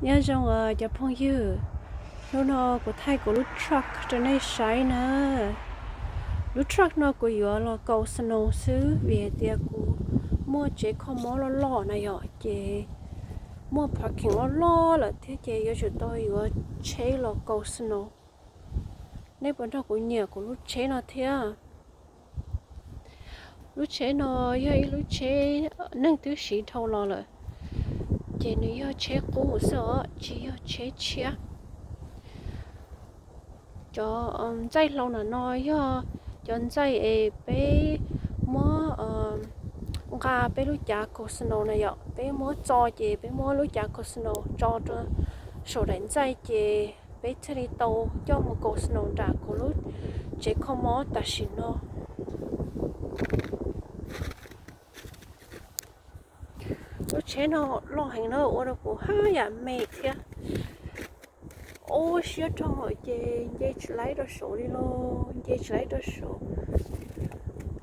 Nyob zoo os cov phooj ywg, hnub no kuv thaij kuv lub truck rau nej saib na. Lub truck no kuv yuav los kaus snow xwb vim hais tias kuv muaj tsev kho mob loj loj na yom, ces muaj parking loj loj lawm thiab ces yuav tsum tau yuav tsheb los kaus snow. Nej puas nrog kuv nyiam kuv lub tsheb no thiab? Lub tsheb no yog ib lub tsheb neeg twb siv dhau los lawm, ces nws yog tsheb qub xwb os, tsis yog tsheb tshiab. Cov ntxaij hlau no no yog cov ntxaij es peb muab nqa peb lub cav kaus snow na yom, peb muab txo ces peb muab lub cav kaus snow tso rau saum daim ntxaij ces peb thiaj li tau coj mus kaus snow nram kuv lub tsev kho mob tam sim no. Lub tsheb no loj heev na, ua rau kuv haj yam me thiab. Ua siab rau hauv ces nce tsis laib rau saum li los, nce tsis laib rau saum.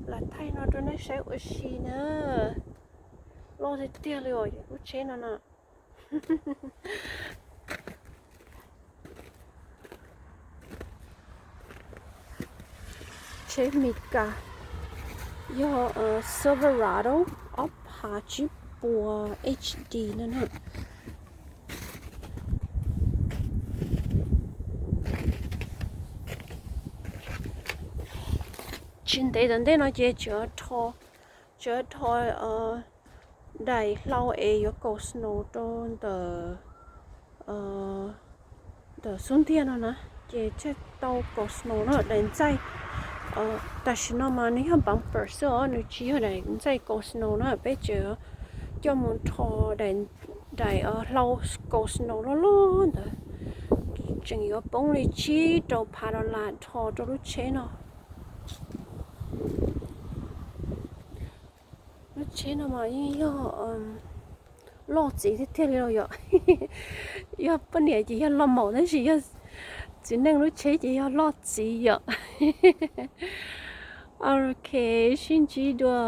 Lam thaij no rau nej saib ua si na. Loj tiag tiag li os lub tsheb no na. Tsheb Mes Kas, yog Silverado ob phav tsib puas H D no na. Tsis ntev tom ntej no ces tseem, tseem rho daim hlau es yuav kaus snow rau ntawm, ntawm xub ntiag no na, ces thiaj tau kaus snow na. Daim ntxaij tam sim no mas nws yog bumper xwb os, nws tsis yog daim ntxaij kaus snow na, peb tseem coj mus rho daim hlau kaus snow loj loj ntawd. Tseem yuav poob li tsib rau phav dollar rho rau lub tsheb no. Lub tsheb no mas yeej yog loj txiv tiag tiag li los yom. Yog poj niam ces yog loj maum tab sis yog txiv neej lub tsheb ces yog loj txiv yom. Ok, sib ntsib dua.